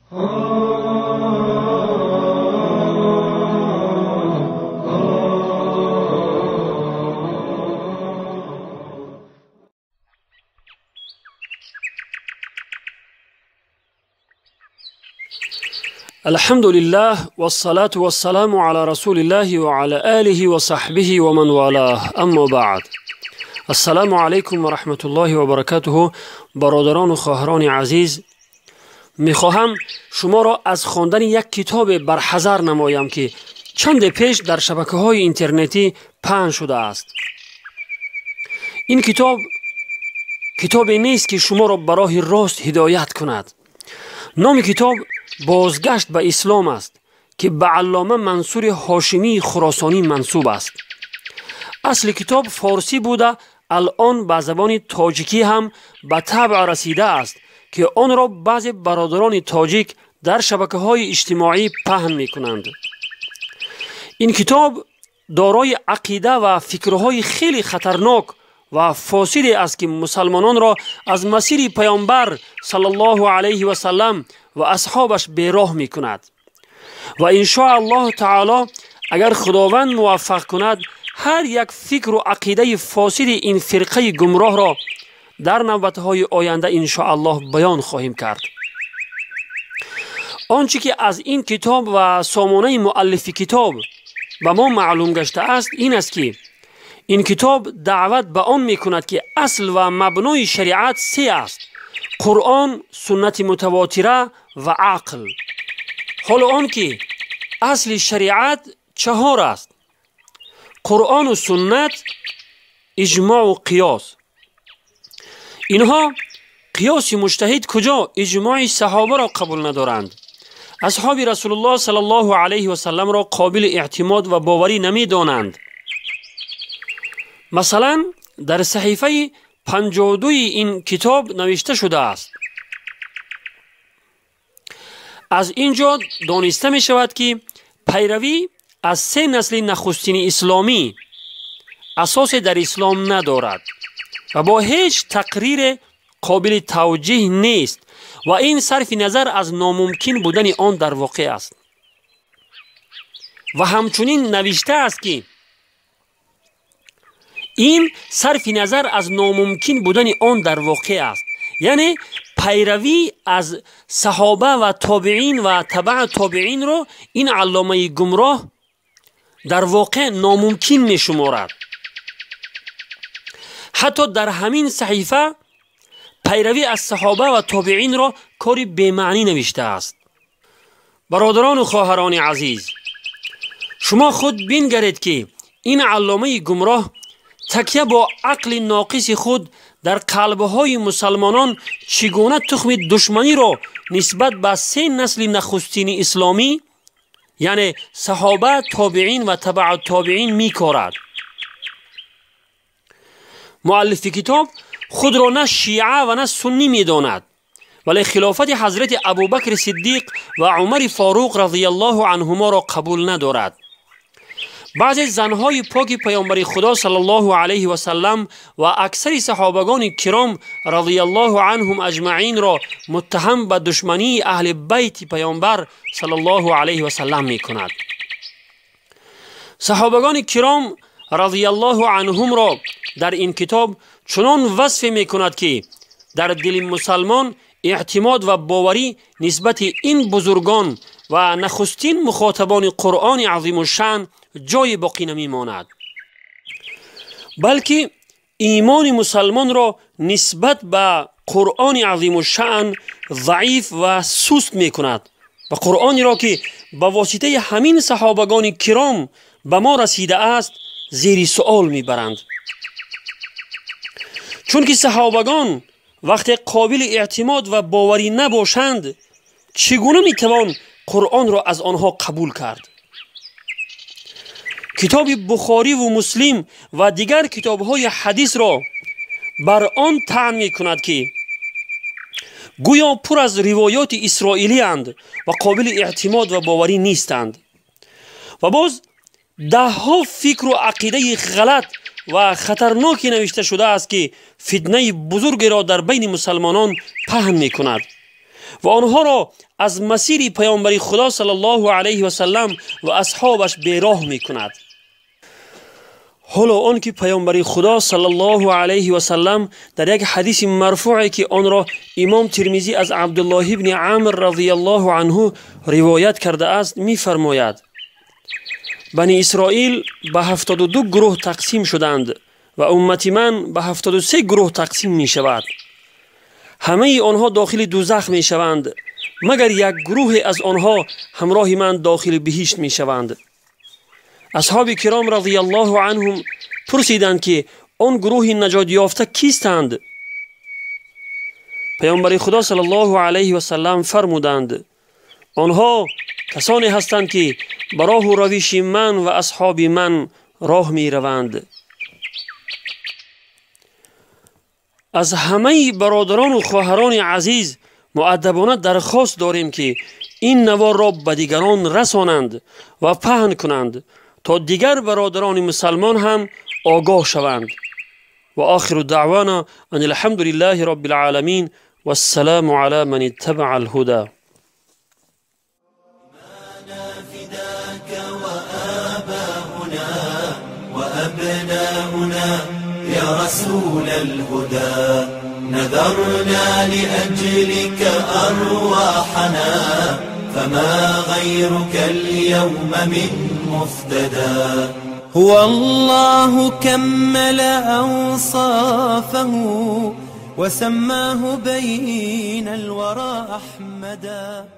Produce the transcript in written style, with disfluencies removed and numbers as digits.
الحمد لله والصلاة والسلام على رسول الله وعلى آله وصحبه ومن والاه اما بعد. السلام علیکم و رحمت الله و برکاته. برادران و خواهران عزیز، میخواهم شما را از خواندن یک کتاب برحذر نمایم که چند پیش در شبکه های اینترنتی پهن شده است. این کتاب کتابی نیست که شما را به راه راست هدایت کند. نام کتاب بازگشت به اسلام است که به علامه منصور هاشمی خراسانی منسوب است. اصل کتاب فارسی بوده، الان به زبان تاجیکی هم به طبع رسیده است که آن را بعضی برادران تاجیک در شبکه های اجتماعی پهن می کنند. این کتاب دارای عقیده و فکرهای خیلی خطرناک و فاسد است که مسلمانان را از مسیر پیامبر صلی الله علیه و سلم و اصحابش بیراه می کند. و ان شاء الله تعالی اگر خداوند موفق کند، هر یک فکر و عقیده فاسد این فرقه گمراه را در نوبت‌های آینده ان شاء الله بیان خواهیم کرد. آنچه که از این کتاب و سامانه مؤلف کتاب به ما معلوم گشته است این است که این کتاب دعوت به آن می کند که اصل و مبنای شریعت سه است: قرآن، سنت متواتره و عقل. حال آن که اصل شریعت چهار است: قرآن و سنت، اجماع و قیاس. اینها قیاس مجتهد کجا، اجماع صحابه را قبول ندارند. اصحاب رسول الله صلی الله علیه و سلم را قابل اعتماد و باوری نمی دانند. مثلا در صحیفه 52 این کتاب نوشته شده است. از اینجا دانسته می شود که پیروی از سه نسل نخستین اسلامی اساس در اسلام ندارد و با هیچ تقریر قابل توجیه نیست و این صرف نظر از ناممکن بودن آن در واقع است. و همچنین نوشته است که این صرف نظر از ناممکن بودن آن در واقع است، یعنی پیروی از صحابه و تابعین و تبع تابعین را این علامه گمراه در واقع ناممکن می شمارد. حتی در همین صحیفه پیروی از صحابه و تابعین را کاری بی‌معنی نوشته است. برادران و خواهران عزیز، شما خود بنگرید که این علامه گمراه تکیه با عقل ناقص خود در قلبهای مسلمانان چگونه تخم دشمنی را نسبت به سه نسل نخستین اسلامی، یعنی صحابه، تابعین و تبع تابعین میکارد. مؤلف کتاب خود را نه شیعه و نه سنی میداند، ولی خلافت حضرت ابوبکر صدیق و عمر فاروق رضی الله عنهما را قبول ندارد. بعضی زنهای پاک پیامبر خدا صلی الله علیه و سلم و اکثر صحابگان کرام رضی الله عنهم اجمعین را متهم به دشمنی اهل بیت پیامبر صلی الله علیه و سلم می کند. صحابگان کرام رضی الله عنهم را در این کتاب چنان وصف می کند که در دل مسلمان اعتماد و باوری نسبت این بزرگان و نخستین مخاطبان قرآن عظیم الشأن جای باقی نمیماند، بلکه ایمان مسلمان را نسبت به قرآن عظیم الشأن ضعیف و سست میکند و قرآنی را که به واسطه همین صحابگان کرام به ما رسیده است زیر سؤال میبرند. چون که صحابگان وقتی قابل اعتماد و باوری نباشند، چگونه میتوان قرآن را از آنها قبول کرد؟ کتاب بخاری و مسلم و دیگر کتاب‌های حدیث را بر آن طعن می‌کند که گویا پر از روایات اسرائیلی اند و قابل اعتماد و باوری نیستند. و باز ده ها فکر و عقیده غلط و خطرناکی نوشته شده است که فتنه بزرگی را در بین مسلمانان پهن می‌کند. ва онҳоро аз масири паёмбари Худо саллаллоҳу алайҳи васаллам ва асҳобаш бероҳ мекунад. Ҳоло он ки паёмбари Худо саллаллоҳу алайҳи васаллам дар як ҳадиси марфӯе ки онро имом Тирмизӣ аз Абдуллоҳ ибни Амр разияллоҳу анҳу ривоят кардааст, мефармояд: Бани Исроил ба 72 гурӯҳ тақсим шуданд ва уммати ман ба 73 гурӯҳ тақсим мешавад. Ҳамаи онҳо дохили дӯзах мешаванд, магар як гурӯҳе аз онҳо ҳамроҳи ман дохили биҳишт мешаванд. Асҳоби киром разияллоҳу анҳум пурсиданд ки он гурӯҳи наҷотёфта кистанд? Паёмбари Худо саллаллоҳу алайҳи васаллам фармуданд: онҳо касоне ҳастанд ки ба роҳу равиши ман ва асҳоби ман роҳ мераванд. Аз ҳамаи бародарону хоҳарони азиз муаддабона дархост дорем ки ин наворро ба дигарон расонанд ва паҳн кунанд то дигар бародарони мусалмон ҳам огоҳ шаванд. Ва охиру даъвана ан алҳамду лиллаҳи роббил оламин вассаламу ала ман иттабаа алҳуда. وأبناؤنا يا رسول الهدى نذرنا لأجلك أرواحنا فما غيرك اليوم من مفتدى. هو الله كمل أوصافه وسماه بين الورى أحمدا.